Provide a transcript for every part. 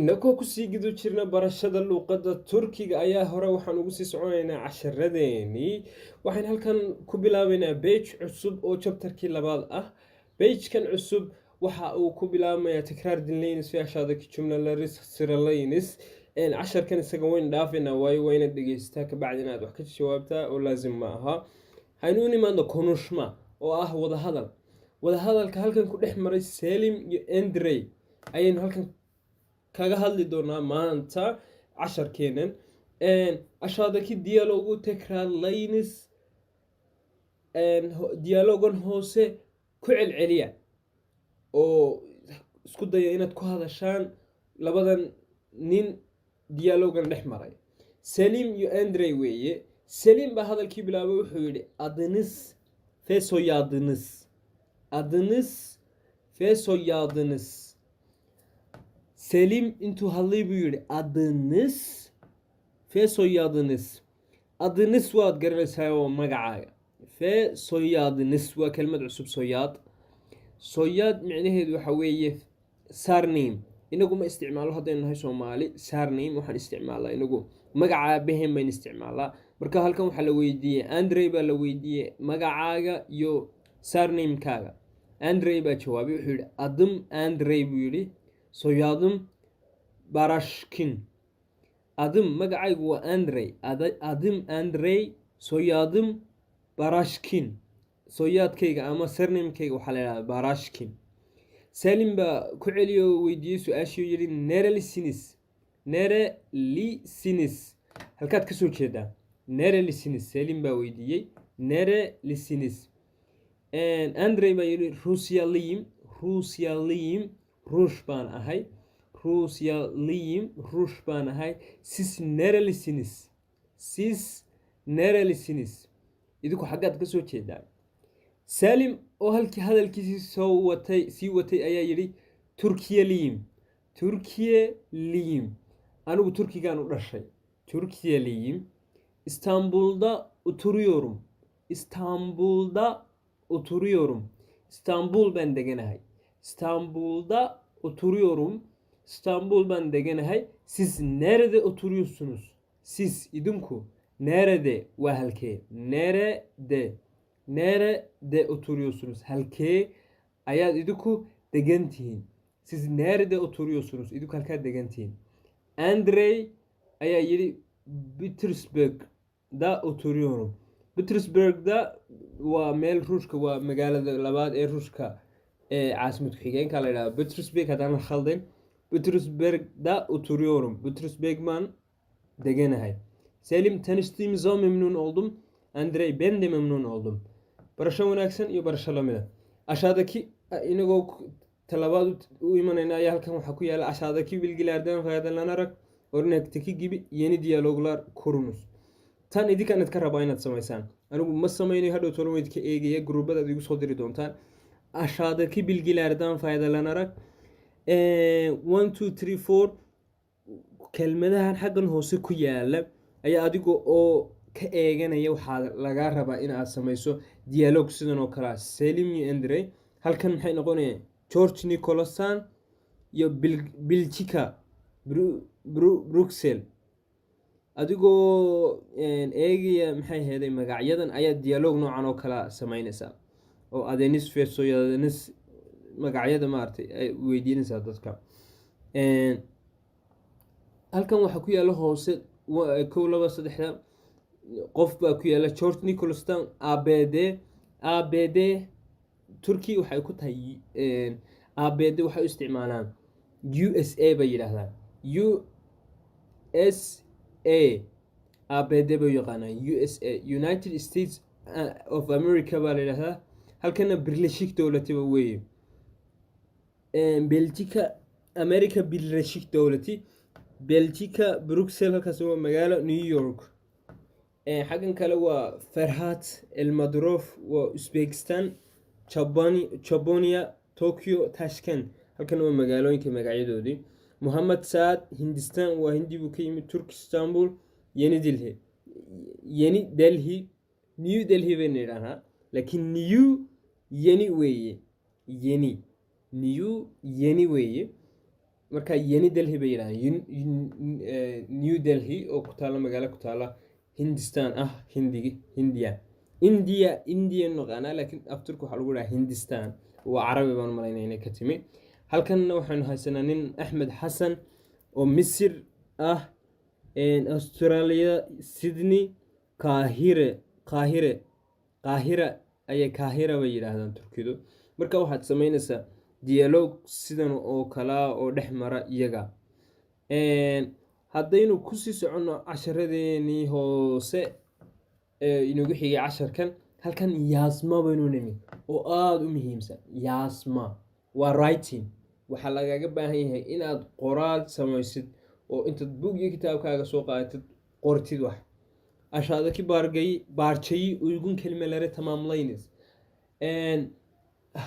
Inagoo kusii guda jirna barashada luuqadda Turkiga ayaa hore waxaan ugu sii soconaynaa casharadeenii. Waxaan halkan ku bilaabaynaa page cusub oo chapterkii labaad ah. Page-kan cusub waxa uu ku bilaabmayaa "Tekrar dinleyiniz ve aşağıdaki cümleleri sıralayınız". Casharkan isaga wayn dhaafaynaa, waayo waa inaad dhegeysataa, kabacdi inaad wax ka jawaabtaa oo laazim ma aha. Haynu u nimaadno konuşma oo ah wadahadal. Wadahadalka halkan ku dhex maray Selim iyo Andrey ayaynu halkan kaga hadli doonaa maanta casharkeenan. "Aşağıdaki diyalogu tekrarlayınız", diyalogan hoose ku celceliya oo isku daya inaad ku hadashaan labadan nin diyalogan dhex maray. Selim iyo Andrey weeye. Selim baa hadalkii bilaabay. Wuxuu yidhi: "Adınız ve soyadınız." "Adınız ve soyadınız." Selim intuu hadlay buu yidhi: "Adınız ve soyadınız." "Adınız" waad garanaysaa, oo magacaaga. "Ve soyadınız" waa kelmad cusub, "soyad". "Soyad" micnaheedu waxa weeye surname. Inagu ma isticmaalo haddaynu nahay Soomaali surname. Waxaan isticmaalaa inagu magaca aabaheen baynu isticmaalaa. Marka halkan waxaa la weydiiyey, Andrey baa la weydiiyey magacaaga iyo surnamekaaga. Andrey baa jawaabay. Wuxuu yidhi: "Adım Andrey," buu yidhi, "soyadım Barashkin." "Adım", magacaygu waa Andrey. "Adım Andrey, soyadım Barashkin." Soyadkayga ama surnamekayga waxaa la yidhahdaa Barashkin. Salim baa ku celiyo oo weydiiyey su-aashii oo yidhi: "Nerelisiniz? Nerelisiniz?" Halkaad kasoo jeedaa? "Nerelisiniz?" Salim baa weydiiyey: "Nerelisiniz?" Andrey baa yidhi: "Rusyalıyım." "Rusyalıyım", Ruush baan ahay. "Rusyalıyım", Ruush baan ahay. "Siz nerelisiniz? Siz nerelisiniz?" Idinku xaggaad ka soo jeedaa? Salim oo halkii hadalkiisii soo watay, sii watay ayaa yidhi: "Türkiyeliyim." "Türkiyeliyim", anigu Turkigaan u dhashay. "Türkiyeliyim. İstanbul'da oturuyorum." "İstanbul'da oturuyorum." Istanbul baan deganahay. "İstanbul'da oturuyorum." Istanbul baan deganahay. "Siz nerede oturuyorsunuz?" "Siz", idinku. "Nerede" waa halkee. "Nerede". "Nerede oturuyorsunuz?" Halkee ayaad idinku degan tihiin? "Siz nerede oturuyorsunuz?" Idinku halkaad degan tihiin? Andrey ayaa yidhi: "Petersburg'da oturuyorum." Petersburg'da waa meel Ruushka, waa magaalada labaad ee Ruushka ee caasimad ku-xigeenka la yidhahdo Petersburg, haddaan khaldayn. "Petersburg'da oturuyorum." Petersburg baan deganahay. Selim: "Tanıştığımıza memnun oldum." Andrey: "Ben de memnun oldum." Barasho wanaagsan iyo barasho lamida. Aşağıdaki, inagoo talabaad u imanayna ayaa halkan waxaa ku yaala: "Aşağıdaki bilgilerden faydalanarak örnekteki gibi yeni diyaloglar kurunuz." Tan idinkaan idinka rabaa inaad samaysaan, anigu ma samaynayo. Hadhow tolan idinka eegaya, gruubada aad igu soo diri doontaan. "Aşağıdaki bilgilerden faydalanarak", one, two, three, four, kelmadahan xaggan hoose ku yaala ayaa adiga oo ka eeganaya waxaa lagaa rabaa in aad samayso dialogue sidan oo kale ah, Selim iyo Andre. Halkan maxay noqonayaan? George Nicholson iyo Belgica, Bruxelles. Adigoo eegaya, maxay ahayd, magacyadan ayaa dialogue noocan oo kala samaynaysaa oo adınız ve soyadınız, magacyada maaragtay ay weydiinaysaa dadka. Halkan waxaa ku yaala hoose kow, laba, saddexda qof baa ku yaala. George Nicholson, ABD. ABD Turkey waxay ku tahay ABD. Waxay u isticmaalaan USA bay yidhaahdaan. USA, ABD bay u yaqaanaan. USA, United States of America baa la yidhahdaa. Halkana Birleşik Devleti weeye. Belgica, Amerika Birleşik Devleti. Belgica, Bruxelles, halkaas waa magaalo. New York. Xaggan kale waa Ferhat Elmadrov, waa Uzbekistan, Japonia, Tokyo, Tashkent. Halkan waa magaalooyinka magacyadoodii. Mohamed Saad, Hindistan, waa Hindi buu ka yimid. Turk, Istanbul, Yeni Delhi. Yeni Delhi, New Delhi baynu idhahnaa, laakiin New, Yeni weeye. Yeni, New, Yeni weeye. Marka Yeni Delhi bay yidhahdaan, New Delhi oo ku taalla, magaalo ku taalla Hindistan ah, Hindigi, Hindiya, India, India naqaanaa, laakiin af Turki waxaa lagu dhahaa Hindistan. Waa Carabi baan malaynaya inay ka timi. Halkanna waxaynu haysanaa nin Axmed Xasan oo Misir ah, Australia, Sydney, Kaahire, Qaahire, Qaahira ayay, Kaahira bay yidhaahdaan Turkidu. Marka waxaad samaynaysaa dialogue sidan oo kalea oo dhex mara iyaga. Haddaynu kusii soconno casharadeenii hoose ee inagu xigay casharkan, halkan yazma baynu nimi oo aada u muhiimsan. Yazma waa writing. Waxaa lagaga baahan yahay inaad qoraal samaysid oo intaad buug iyo kitaabkaaga soo qaadatid qortid wax. Aşağıdaki parçayı uygun kelimelere tamamlayınız.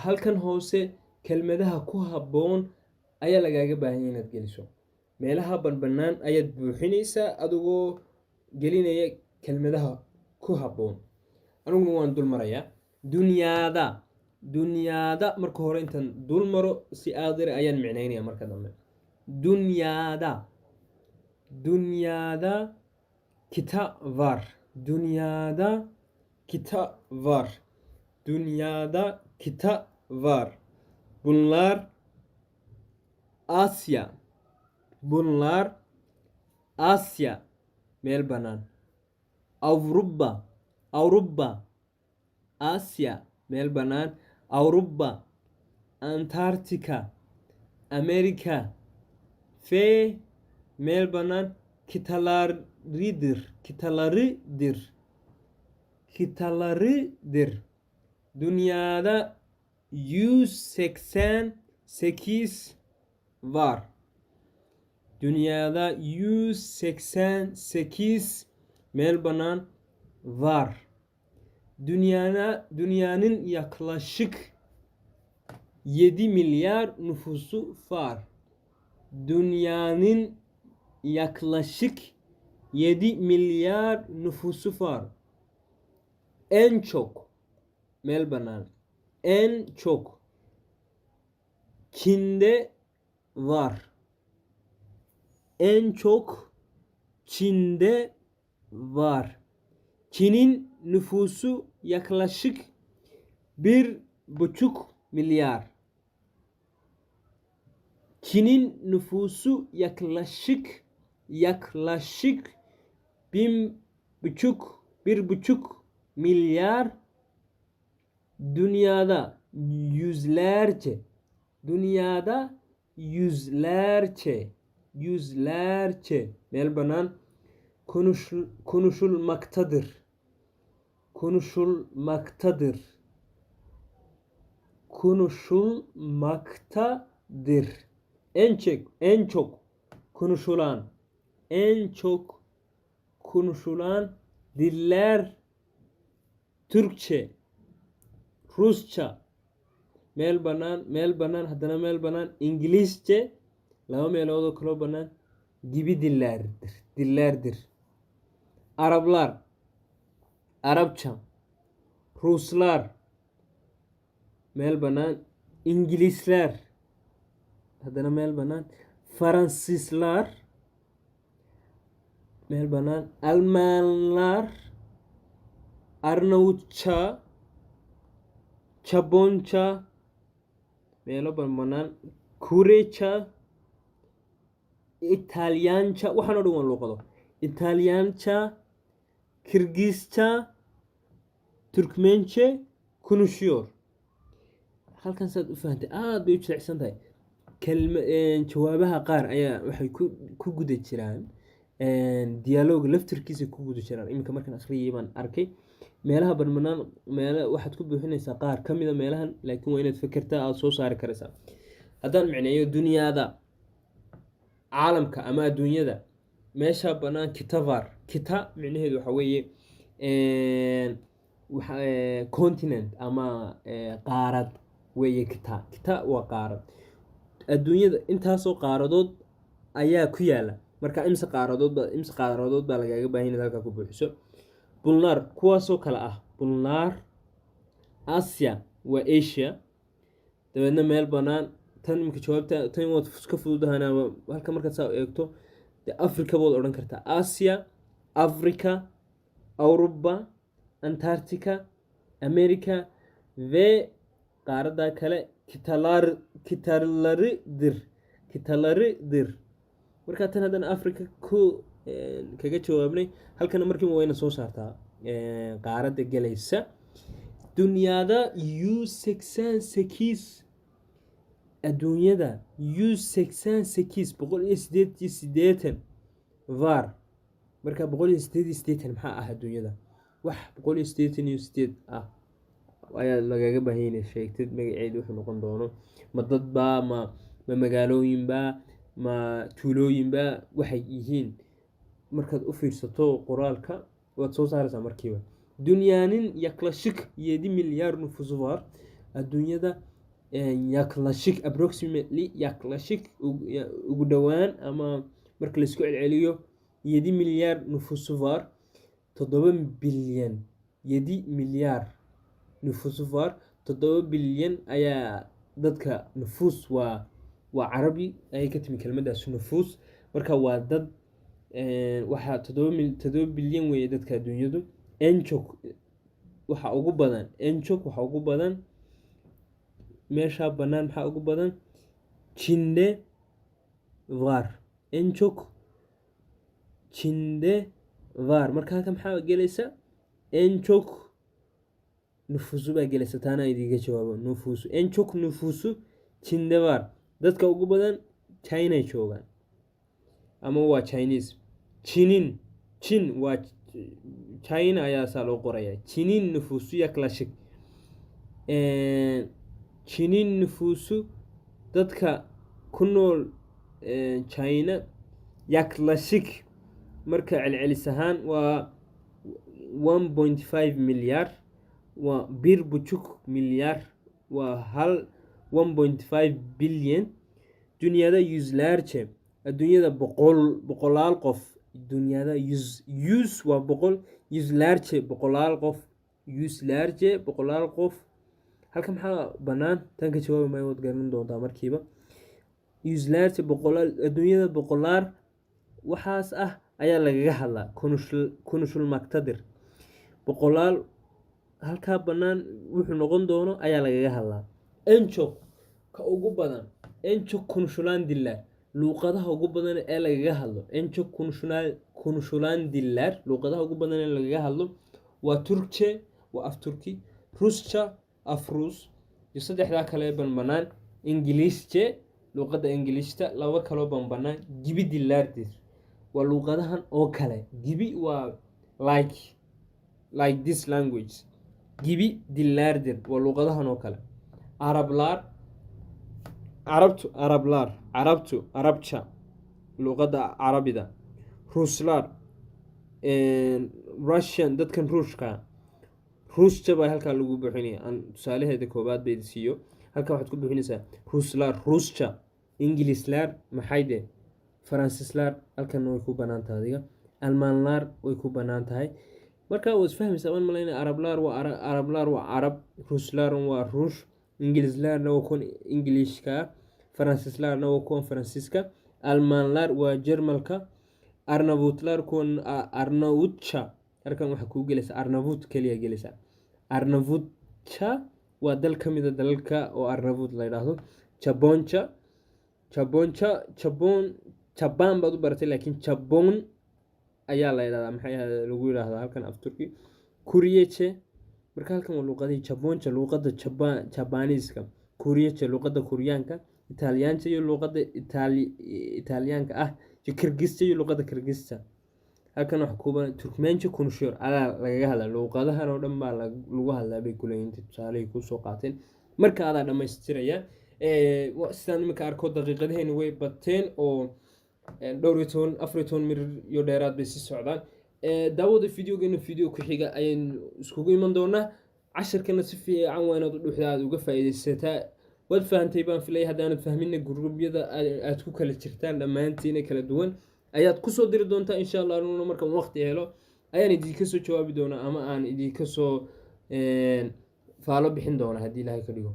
Halkan hoose kelmadaha ku habboon ayaa lagaaga baahan yahay inaad geliso. Meelaha banbanaan ayaad buuxinaysaa adigoo gelinaya kelmadaha ku habboon. Aniguna waan dul marayaa. Dünyada, dünyada, marka hore intaan dul maro si aadir ayaan micnaynaya marka dambe. Dünyada, dünyada kıta var. Dünyada kıta var. Dünyada kıta var. Bunlar Asya. Bunlar Asya. Meel bannaan. Avrupa, Avrupa, Asya, meel bannaan. Avrupa, Antarktika, Amerika ve meel bannaan kıtalarıdır. Kıtalarıdır. Kıtalarıdır. Dünyada 188 var. Dünyada 188 meel bannaan var. Dünyanın yaklaşık 7 milyar nüfusu var. Dünyanın yaklaşık 7 milyar nüfusu var. En çok meel bannaan. En çok Çin'de var. En çok Çin'de var. Çin'in nüfusu yaklaşık 1,5 milyar. Çin'in nüfusu yaklaşık 1,5 milyar. Dünyada yüzlerce, dünyada yüzlerce, yüzlerce meel bannaan konuşulmaktadır. Konuşulmaktadır. Konuşulmaktadır. En çok, en çok konuşulan, en çok konuşulan diller Türkçe, Rusça, meel bannaan, meel bannaan, haddana meel bannaan, İngilizce, laba meelood oo kaloo bannaan gibi dillerdir. Dillerdir. Araplar, Arapça, Ruslar, meel bannaan, İngilizler, haddana meel bannaan, Faransiislar, meel bannaan, Almanlar, Arnavutça, Japonca, meelo bannaan, Koreyca, İtalyanca, waxaan oo dhan waa luuqado. İtalyanca, Kirgizca, Türkmençe konuşuyor. Halkan saad u fahantay, aad bay u jilicsan tahay. Kelma jawaabaha qaar ayaa waxay ku guda jiraan dialogue laftirkiisa ku guda jiraan. Iminka markaan akhriyay baan arkay meelaha banbanaan. Meelo waxaad ku buuxinaysaa qaar ka mida meelahan, laakiin waa inaad fekertaa, aada soo saari karaysaa. Haddaan micneeyo, dünyada caalamka ama adduunyada, meesha bannaan kıta var. Kıta micnaheedu waxa weeye continent ama qaarad weeye. Kıta, kıta waa qaarad. Adduunyada intaasoo qaaradood ayaa ku yaala. Marka imse qaaradood baa lagaaga baahan inaad halkaa ku buuxiso. Bunlar, kuwaasoo kale ah. Bunlar Asya waa Asia, dabeedna meel bannaan. Tan imika jawaabta tan waad ka fududahana. Halka markaad saa eegto dee, Africa baad odhan kartaa. Asia, Africa, Awruba, Antarctica, America ve qaaradda kale kıtalar, kıtalarıdır, kıtalarıdır. Marka tan haddana Africa ku kaga jawaabnay, halkana markiiba wayna soo saartaa qaaradda gelaysa. Dünyada 188, adduunyada 188, 188 var. Marka 188 maxaa ah adduunyada? Wax 188 ah ayaa lagaga baahan yahay sheegtid magaceedu wuxuu noqon doono. Ma dadbaa, ma magaalooyinba, ma tuulooyinba waxay yihiin? Markaad u fiirsato qoraalka, waad soo saaraysaa markiiba. Dünyanın yaklaşık 7 milyar nüfusu var. Adduunyada yaklaşık, approximately, yaklaşık, ugu dhowaan ama marka laisku celceliyo, 7 milyar nüfusu var. 7 bilyan, 7 milyar nüfusu var. 7 bilyan ayaa dadka. Nüfus waa Carabi ayay ka timi kelmaddaas nüfus. Marka waa dad. Waxaa 7 bilyan weeye dadka adduunyadu. En çok waxa ugu badan, en çok waxa ugu badan, meesha bannaan maxaa ugu badan? Çin'de var. En çok Çin'de var. Marka halka maxaa gelaysa? En çok nüfusu baa gelaysa. Taana idiga jawaabo. Nüfusu, en çok nüfusu Çin'de var. Dadka ugu badan China joogaan ama waa Chinese. Çin'in, Çin waa China ayaa saa loo qoraya. Çin'in nüfusu yaklaşık, Çin'in nüfusu, dadka ku nool China, yaklaşık, marka celcelis ahaan waa 1.5 milyar, waa 1.5 milyar, waa hal 1.5 billion. Dünyada yüzlerce, adduunyada boqol, boqolaal qof. Dünyada yüz, yüz waa 100, yüzlerce boqolaal qof, yüzlerce boqolaal qof. Halka maxaa bannaan? Tan ka jawaabi maayo, waad garan doontaa markiiba. Yüzlerce boqolaal, adduunyada boqolaal waxaas ah ayaa lagaga hadlaa, konuşulmaktadır. Boqolaal halkaa bannaan wuxuu noqon doono ayaa lagaga hadlaa. En çok ka ugu badan, en çok konuşulan diller, luuqadaha ugu badan ee lagaga hadlo. En çok konuşulan diller, luuqadaha ugu badan ee lagaga hadlo waa Türkçe, waa af Turki, Rusça, af Ruus, iyo saddexdaa kale banbanaan: İngilizce, luuqadda Ingiliishta, laba kaloo banbanaan, gibi dillerdir, waa luuqadahan oo kale. Gibi waa like this language. Gibi dillerdir waa luuqadahan oo kale. Araplar, Carabtu, Araplar, Carabtu, Arapça, luuqadda Carabida. Ruslar, Russian, dadkan Ruushka, Rusça baa halkaa lagu buuxinaya. Aan tusaalaheeda koobaad bay siiyo. Halkaa waxaad ku buuxinaysaa Ruslar, Rusça, İngilizler, maxay de, Fransislar. Halkan way ku banaan tahay adiga. Almanlar way ku banaan tahay. Marka waad isfahmaysaa baan malaynaya. Araplar waa Araplar waa Carab, Ruslar waa Ruush, İngilizlerna waa kuwan Englishka, Fransislarna waa kuwan Faransiiska, Almanlar waa Jermalka, Arnavutlar kuwan Arnavutça. Halkan waxaa kuu gelaysa Arnavut keliya gelaysa. Arnavutça waa dal ka mid a dalalka oo Arnavut la yidhaahdo. Japonca, Japonca, Japon, Jaban baad u baratay, laakiin Japon ayaa la yidhahdaa. Maxay lagu yidhaahdaa halkan af Turki? Korece. Marka halkan waa luuqadihii. Japonca luuqadda Jabaniiska, Korece luuqadda Koryaanka, Italyaanka iyo luuqadda Italyaanka ah, iyo Kirgista iyo luuqadda Kirgista. Halkan waxa kuba Turkmenca konuşuyor adaa lagaga hadlaa. Luuqadahan oo dhan baa lagu hadlaa bay kuleeyihin, tusaalihii kusoo qaateen. Marka adaa dhammaystiraya. Sidaan iminka arko, daqiiqadaheeni way bateen oo dhowr iyo toban, 14 mirir iyo dheeraad bay sii socdaan. Daawada videogeena, video ku xiga ayaynu iskugu iman doonaa. Casharkana si fiican waa inaad u dhuxda, aad uga faa'iidaysataa. Waad fahantay baan filaya. Haddaanad fahminna, guruubyada aad ku kala jirtaan dhammaantiina kala duwan ayaad kusoo diri doontaa, insha Allah. Anuguna markaan waqti helo ayaan idinka soo jawaabi doonaa ama aan idinka soo faalo bixin doonaa, haddii Ilaahay ka dhigo.